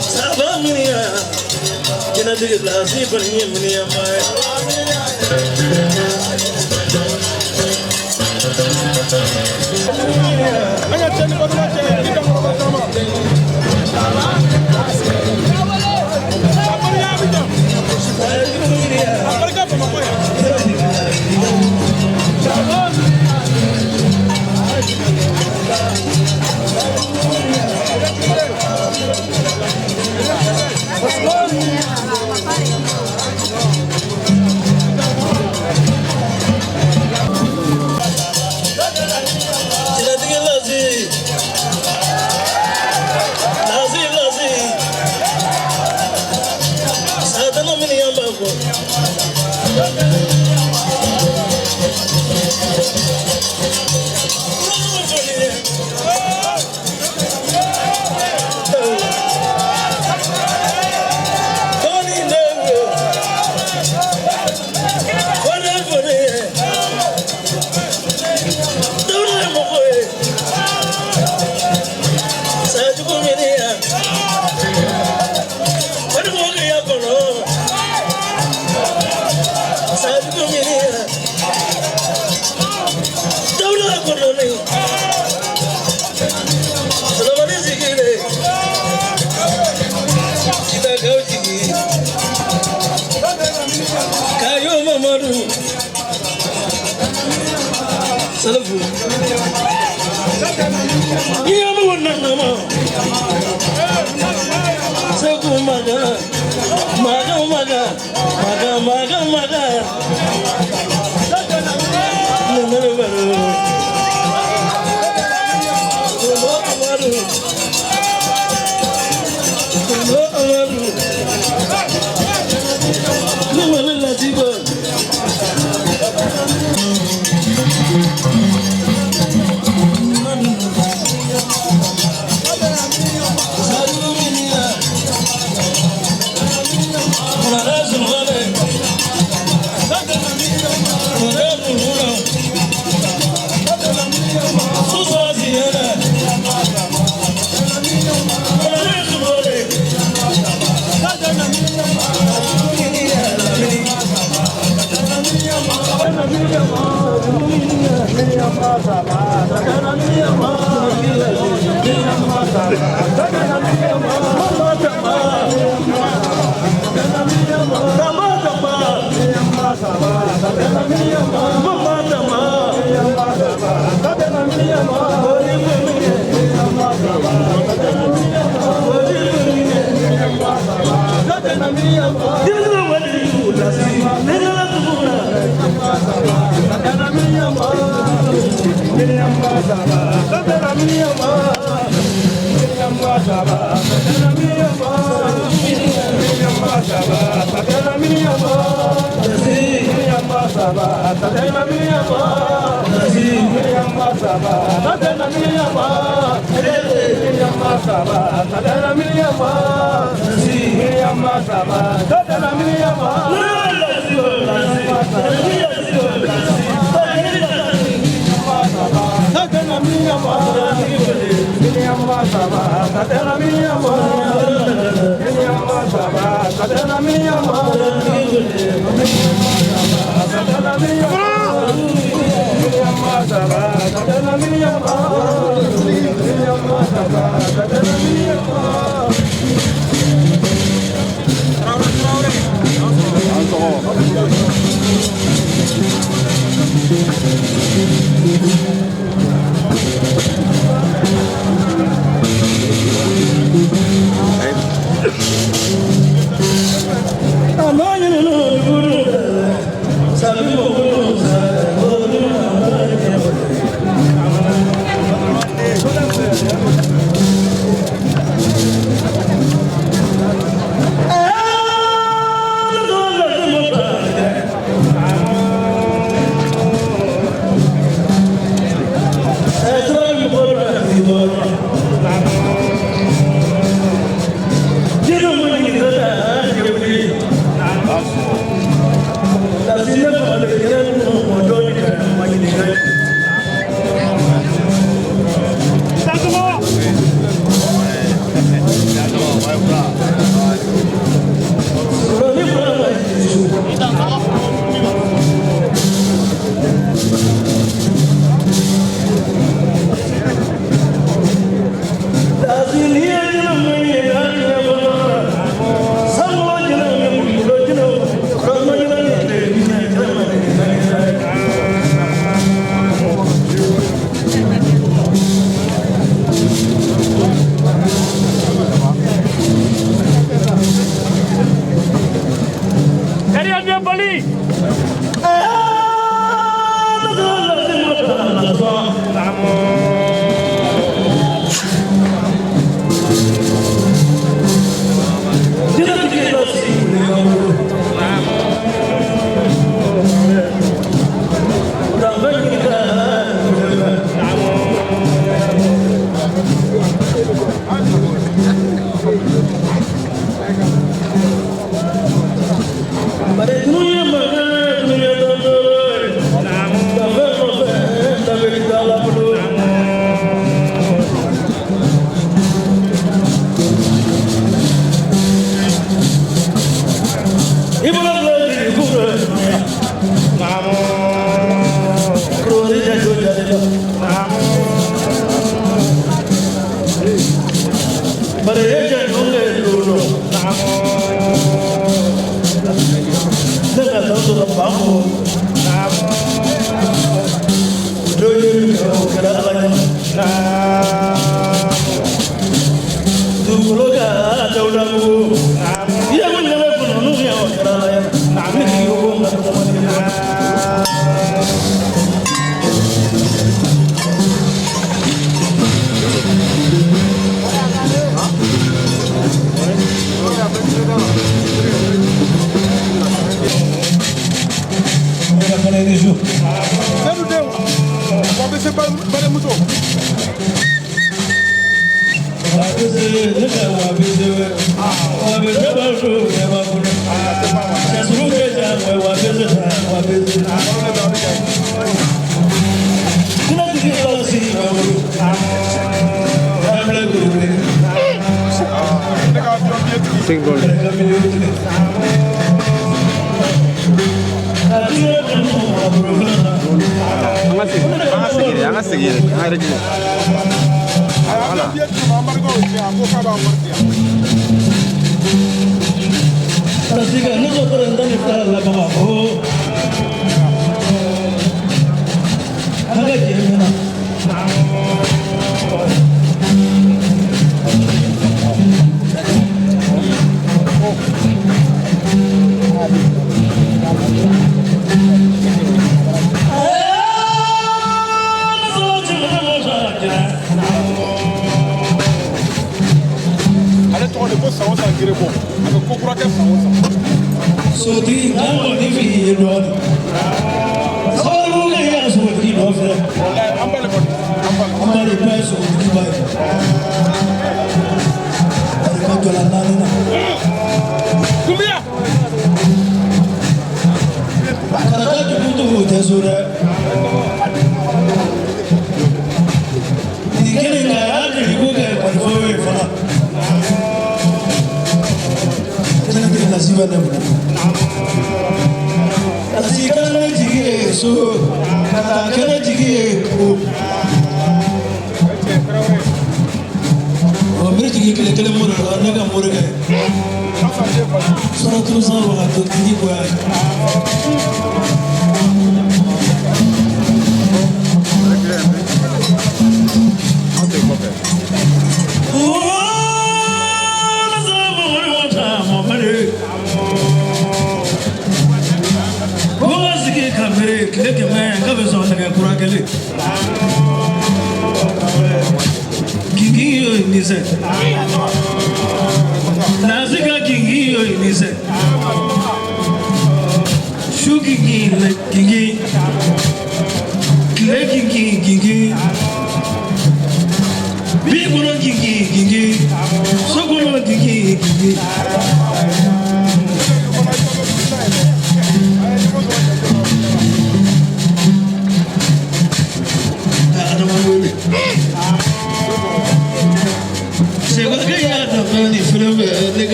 Saba miniya jinatigi lasi kɔni ye miniyama ye. An ka cɛ ni balima cɛ i dankɔrɔba caman. A barika Abidjan. A barika Bamakɔ yan. Jinatigi lasi lasi lasi satana miniyama ko. Tony Newo, Fone Fone, Dawla mɔgɔ ye, Sajugu miniya, Wani mɔgɔ ya kɔnɔ, Sajugu miniya, Dawla kɔnɔ ni, Salamani sigilen, Jita kaw jigi, Kayo Mamadu, Salafu, Yamu Nanama, Segu Maga, Maga Maga, Maga Maga Maga, Nanana Baru, Kulo Amaru, Kulo Amaru, Kumala Latiba.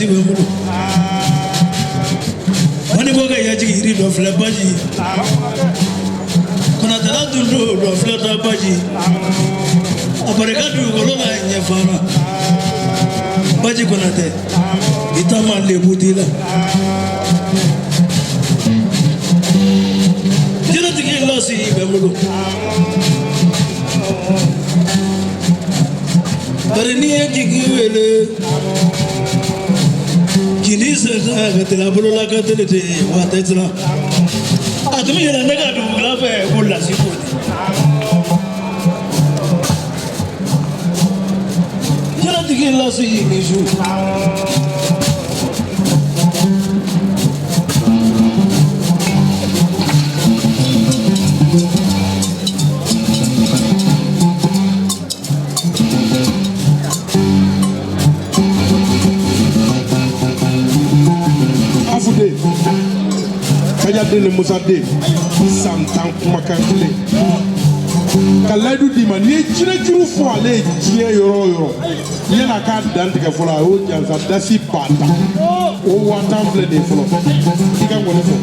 lasi bɛ n bolo. Wani bɔ ka yajigi yiri dɔ filɛ baji. Konatɛla dun don dɔ filɛ ta baji. A barika dugukolo la ɲɛfana. Baji Konatɛ, i ta ma lebu t'i la. Jinɛtigi lasi bɛ n bolo. Bari n'i ye jigi wele. Kini sera ka teli a bolola ka teli ten wa a tɛ siran. A tun bɛ yɛlɛ ne ka dugukila fɛ ko lasi ko ten. Jinɛtigi lasi ni su. Afude Kaja den ni Musa den san 10 kumakan kelen ka layidu d'i ma n'i ye jinɛ juru fɔ ale ye diɲɛ yɔrɔ o yɔrɔ yan'a k'a dan tigɛ fɔlɔ a y'o jansa dasi 10 000 o 50 000 filɛ nin ye fɔlɔ i ka ŋɔni fɔ.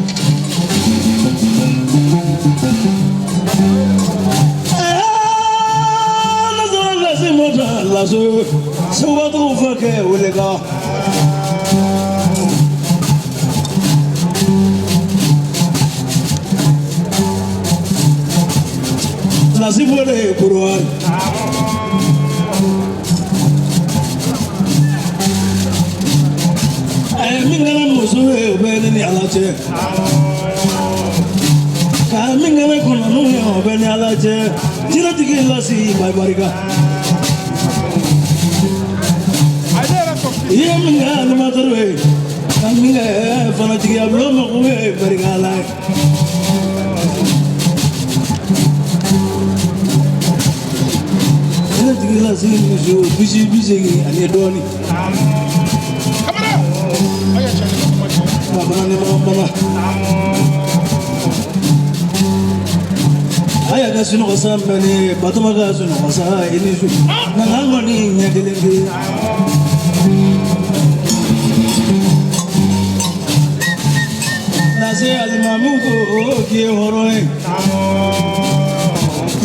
Lasi mɔta laso sebatigiw fɛ kɛ wele ka. Lasi bɔlen Korowari. Min kɛra muso ye o bɛ ne ni Ala cɛ. Ka min kɛra kɔnɔninw ye o bɛ ni Ala cɛ. Jinɛtigi lasi ba barika. I ye min kɛ animateur ye ka min kɛ fana jigiya bulon mɔgɔw ye barika Ala ye. Jinɛtigi lasi muso bisi 80 ani dɔɔnin. Kamara a y'a cɛ ni kuma cɛ. Babana ni bana. Aya ka sunɔgɔ sa mɛnni Batoma ka sunɔgɔ sa i ni su. Nka nka kɔni ɲɛ kelen pe. Lase alimamiw ko k'i ye hɔrɔn ye.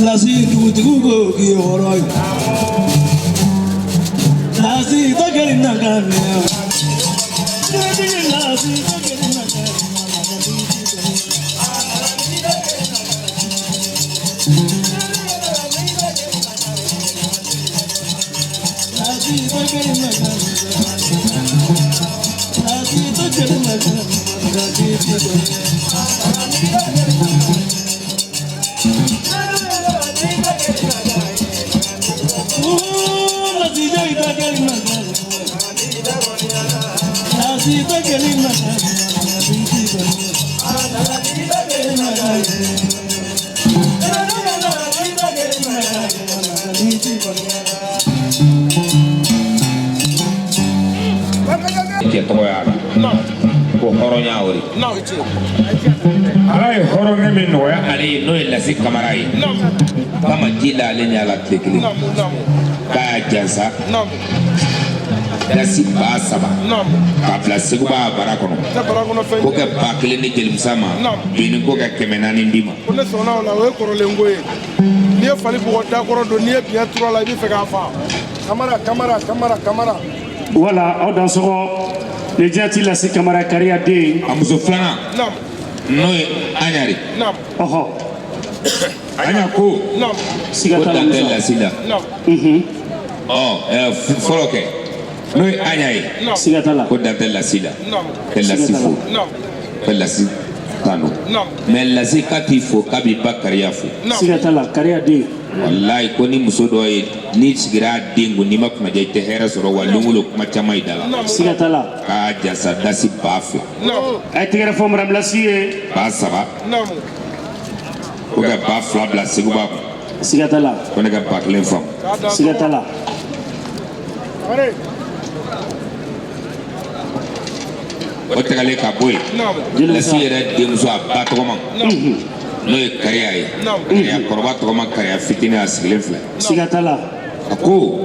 Lasi dugutigiw ko k'i ye hɔrɔn ye. Lasi tɔkɛli na ka minɛ. Jinɛtigi lasi tɔkɛli na ka minɛ. Lasi tɔkɛli na ka minɛ. Lasi tɔkɛli na ka minɛ. Lasi tɔkɛli na ka minɛ. Cɛ tɔgɔ y'a la ko hɔrɔnya o de Ala ye hɔrɔnkɛ min nɔgɔya ale ye n'o ye Lasi Kamara ye k'a ma ji da ale ɲɛ la tile kelen k'a y'a jansa dasi 3000 k'a bila Seguba bara kɔnɔ ko kɛ 1000 di jelimusa ma bini ko kɛ 400 d'i ma. Ko ne sɔnna o la o ye kɔrɔlen ko ye n'i ye fali bugɔ da kɔrɔ don n'i ye biɲɛ turu a la i bɛ fɛ k'a fa. Kamara Kamara Kamara Kamara. Wala aw dansɔgɔ ni diɲɛ ti Lasi Kamara kariya den. A muso filanan n'o ye Aɲare. Ɔhɔ. Aɲa ko Siga ko t'a la dan tɛ Musa. Lasi la. Ɔ fɔlɔ kɛ n'o ye Aɲa ye. Siga t'a la. Ko dan tɛ Lasi la. Ka Lasi fo. Ka Lasi tanu. Mais Lasi k'a t'i fo k'a b'i ba kariya fo. Siga t'a la kariya den. Walayi ko ni muso dɔ ye n'i sigira a den kun n'i ma kunnaja i tɛ hɛrɛ sɔrɔ wa don o don kuma caman i da la. Siga t'a la. K'a jasa dasi 2000. A ye tɛgɛrɛ fɔ Madame Lasi ye. 3000. Ko ka 2000 bila Seguba kun. Siga t'a la. Ko ne ka 1000 faamu. Siga t'a la. O tagalen ka bɔ yen. Lasi yɛrɛ denmuso a ba tɔgɔma. N'o ye kariya ye. Kariya kɔrɔba tɔgɔma kariya fitinin a sigilen filɛ. Siga t'a la. A ko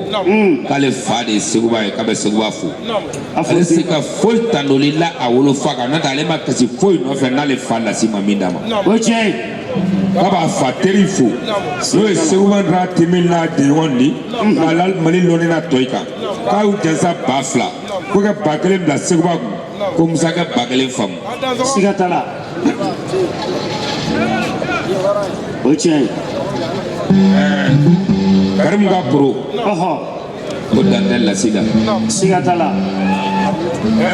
k'ale fa de ye Seguba ye, k'a bɛ Seguba fo. A fo. Ale se ka foyi tandoli la a wolofa kan, n'o tɛ ale ma kasi foyi nɔfɛ n'ale fa Lasi ma min d'a ma. O ye tiɲɛ ye. K'a b'a fa teri fo, n'o ye Seguba n'a timi n'a denɲɔgɔn di k'a la Mali lɔnni n'a tɔ i kan, k'a y'u jansa 2000, ko ka 1000 bila Seguba kun, ko Musa ka 1000 faamu. Siga t'a la, o ye tiɲɛ ye. Karimu ka koro. Ko dan tɛ Lasi la. Siga t'a la.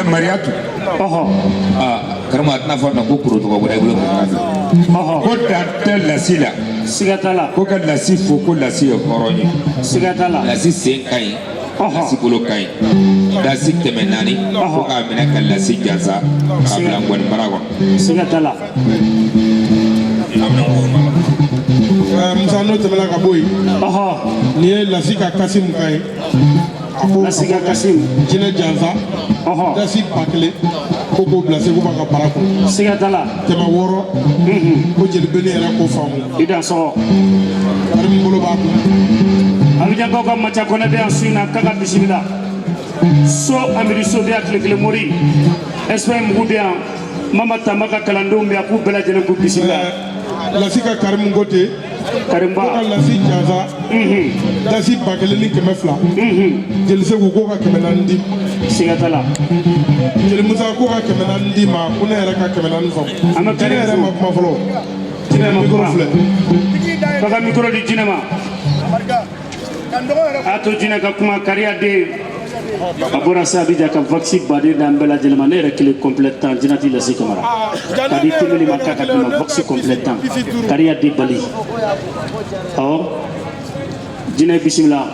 Mariyatu. Aa, Karimu, a tɛna fɔ na ko koro tɔgɔ wɛrɛ i bolo ka fɛ. Ko dan tɛ Lasi la. Siga t'a la. Ko ka Lasi fo, ko Lasi ye hɔrɔn ye. Siga t'a la. Lasi sen ka ɲi, Lasi bolo ka ɲi, dasi 400, ko k'a minɛ ka Lasi jansa k'a bila ngɔni bara kɔnɔ. Siga t'a la. Musa, n'o tɛmɛna ka bɔ yen, nin ye Lasi ka Kasimu ka ye. A ko Lasi ka Kasimu. Jinɛ jansa dasi 1000, ko k'o bila Seguba ka bara kɔnɔ. Siga t'a la. 600, ko jeli Beni yɛrɛ k'o faamu. I da sɔgɔ. Karimu bolo b'a kun. Abijankaw ka Maca Kɔnɛ bɛ yan su in na, k'a ka bisimila. So Amidu So bɛ yan, tile kelen mori Espagne mugu bɛ yan, Mama Tamba ka kalandenw bɛ yan, k'u bɛɛ lajɛlen k'u bisimila. Lasi ka Karimu ko ten. Karimba. Ko ka Lasi jansa dasi 1200, jeli Segu ko ka 400 di. Siga t'a la. Jeli Musa ko ka 400 di ma, ko ne yɛrɛ ka 400 faamu. An bɛ Jinɛ Karimu yɛrɛ fo. ma kuma fɔlɔ. Jinɛ ma Micro kuma. filɛ. K'a ka micro di jinɛ ma. A to jinɛ ka kuma. Kariya den a bɔra sa Abidjan ka vaccin baden d'an bɛɛ lajɛlen ma. Ne yɛrɛ kelen complet tan, jinɛ Lasi Kamara ka di tɛmɛli ma, k'a ka d'i ma vaccin complet tan. Kariya den bali. Awɔ, jinɛ, bisimila.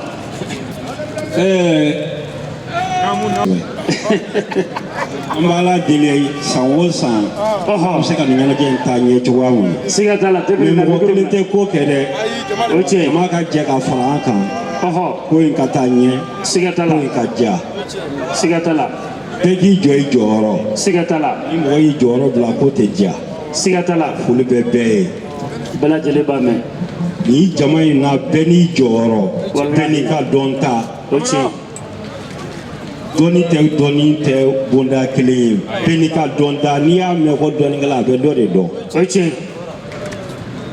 An b'Ala deli, san o san an bɛ se ka nin ɲɛnajɛ in taa ɲɛ cogoya min na. Siga t'a la. Mais mɔgɔ kelen tɛ ko kɛ dɛ. O tiɲɛ. Jama ka jɛ ka fara an kan. Ko in ka taa ɲɛ. Siga t'a la. Ko in ka diya. Siga t'a la. Bɛɛ k'i jɔ i jɔyɔrɔ. Siga t'a la. Ni mɔgɔ y'i jɔyɔrɔ bila, ko tɛ diya. Siga t'a la. Foli bɛ bɛɛ ye. Bɛɛ lajɛlen b'a mɛn. Nin jama in na, bɛɛ n'i jɔyɔrɔ. Bɛɛ n'i ka dɔnta. O tiɲɛ. Dɔnni tɛ, dɔnni tɛ bonda kelen ye. Bɛɛ n'i ka dɔnta. N'i y'a mɛn ko dɔnnikɛla, a bɛ dɔ de dɔn. O tiɲɛ.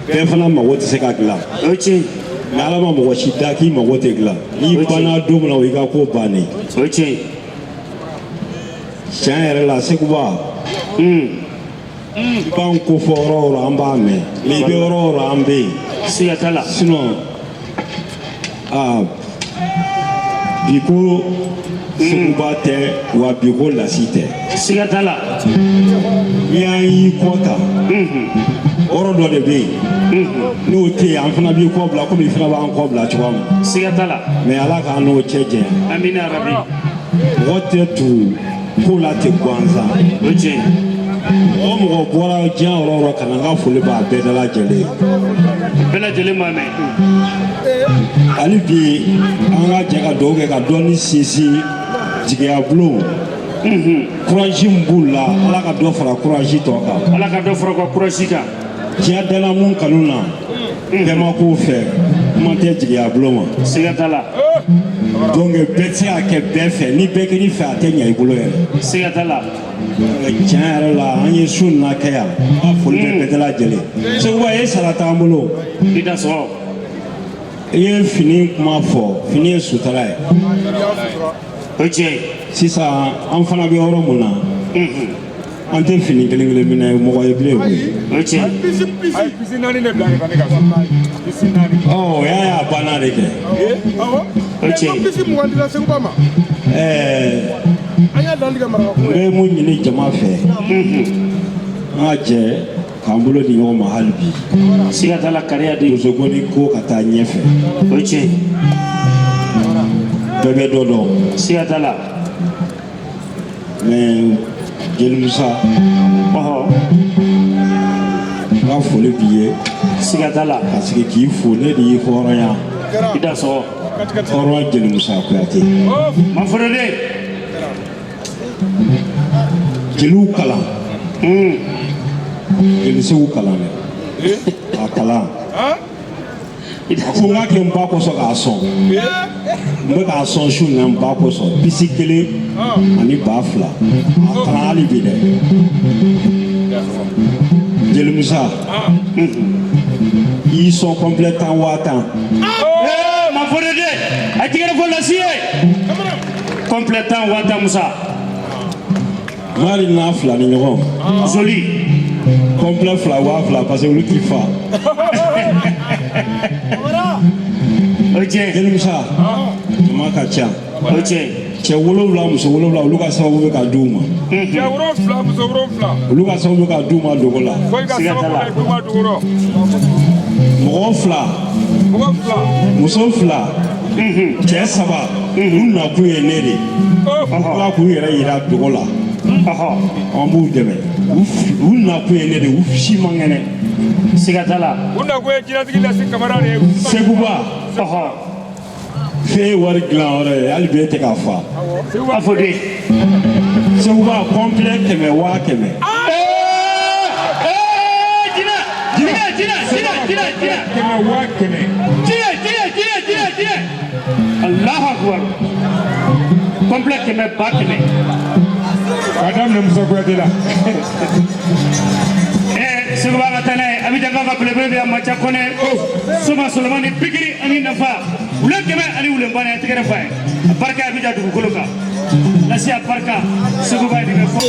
Bɛɛ fana mago tɛ se ka dilan. O tiɲɛ. Mais Ala ma mɔgɔ si da k'i mago tɛ dilan. N'i banna don min na, o y'i ka ko bannen. O tiɲɛ. Tiɲɛ yɛrɛ la, Seguba, i b'an ko fɔ yɔrɔ o yɔrɔ, an b'a mɛn. Mais i bɛ yɔrɔ o yɔrɔ, an bɛ yen. Siga t'a la. Sinon aa, bi ko Seguba tɛ wa, bi ko Lasi tɛ. Siga t'a la. N'i y'an y'i kɔ ta, yɔrɔ dɔ de bɛ yen, n'o tɛ yen, an fana b'i kɔ bila komi i fana b'an kɔ bila cogoya min. Siga t'a la. Mais Ala k'an n'o cɛ janya. Amina rabi. Mɔgɔ tɛ tugu ko la ten gansan. O tiɲɛ. Mɔgɔ o mɔgɔ bɔra diɲɛ yɔrɔ o yɔrɔ ka na, n ka foli b'a bɛɛ da lajɛlen ye. Bɛɛ lajɛlen b'a mɛn. Hali bi, an ka jɛ ka dugawu kɛ ka dɔɔni sinsin jigiya bulon. Courage min b'u la, Ala ka dɔ fara courage tɔ kan. Ala ka dɔ fara u ka courage kan. Diɲɛ dala mun kanu na, bɛɛ ma k'o fɛ, kuma tɛ jigiya bulon ma. Siga t'a la. Donc bɛɛ tɛ se ka kɛ bɛɛ fɛ. Ni bɛɛ kɛr'i fɛ, a tɛ ɲɛ i bolo yɛrɛ. Siga t'a la. Tiɲɛ yɛrɛ la, an ye su nin na kɛ yan, an ka foli bɛ bɛɛ lajɛlen. Seguba, e sara t'an bolo. I da sɔgɔ. I ye fini kuma fɔ, fini ye sutura ye. O tiɲɛ ye. Sisan an fana bɛ yɔrɔ mun na, an tɛ fini kelen kelen minɛ mɔgɔ ye bilen koyi. O tiɲɛ. Pisi naani de bila ne ka ne ka so. Pisi naani. Ɔ, o y'a ye, a banna de kɛ. O tiɲɛ. Pisi 20 dira Seguba ma. An y'a dantigɛ maraka. N bɛ mun ɲini jama fɛ, an ka jɛ k'an bolo di ɲɔgɔn ma hali bi. Siga t'a la, kariya den. Musoko ni ko ka taa ɲɛfɛ. O tiɲɛ. Bɛɛ bɛ dɔ dɔn. Siga t'a la. Mais jeli Musa, n ka foli b'i ye. Siga t'a la. Parce que k'i fo, ne de y'i hɔrɔnya. I da sɔgɔ. Hɔrɔn jeli Musa Kuyate. Manforoden. Jeliw kalan. Jeli Segu kalan dɛ. A kalan. A ko n k'a kɛ n ba kosɔn k'a sɔn. N bɛ k'a sɔn su in na n ba kosɔn. Bisi 1 ani 2000. A kalan hali bi dɛ. Jeli Musa, i y'i sɔn complet 10 10,000. Ee, ma fɔ de dɛ, a tigɛrɛ fɔ lasi ye. Complet 10 10,000 Musa. Mali n'a fila ni ɲɔgɔn. Joli. Complet 2 2000 parce que olu t'i fa. O tiɲɛ. Jeli Musa, jama ka ca. O tiɲɛ. Cɛ 7 muso 7 olu ka sababu bɛ ka d'u ma. Cɛ 7 muso 7. Olu ka sababu bɛ ka d'u ma dogo la. Fo i ka Siga t'a sababu la. bɛ d'u ma dogo rɔ. Mɔgɔ 2, Mɔgɔ 2. muso 2, cɛ 3, u nakun ye ne de ye. U tila k'u yɛrɛ yira dogo la. An b'u dɛmɛ. U nakun ye ne de ye, u si man kɛnɛ. Siga t'a la. U nakun ye jinɛtigi lase Kamara de ye. Seguba, f'e ye wari dilan yɔrɔ ye, hali bi e tɛ k'a fa. A fɔ de. Seguba, complet 100 100,000. Jinɛ, jinɛ, jinɛ, jinɛ, jinɛ, jinɛ. 100 100,000. Jinɛ, jinɛ, jinɛ, jinɛ, jinɛ. Allahu akbar. Complet 100 100,000. K'a daminɛ Musa Kuyate la. Seguba ka taa n'a ye Abidjan ka belebele bɛ yan Maca Kɔnɛ Soma Solomani Pikiri ani Nafa wule 100 ani wule 20 ye tɛgɛrɛ fa ye a barika Abidjan dugukolo kan lasi a barika Seguba de bɛ fɔ.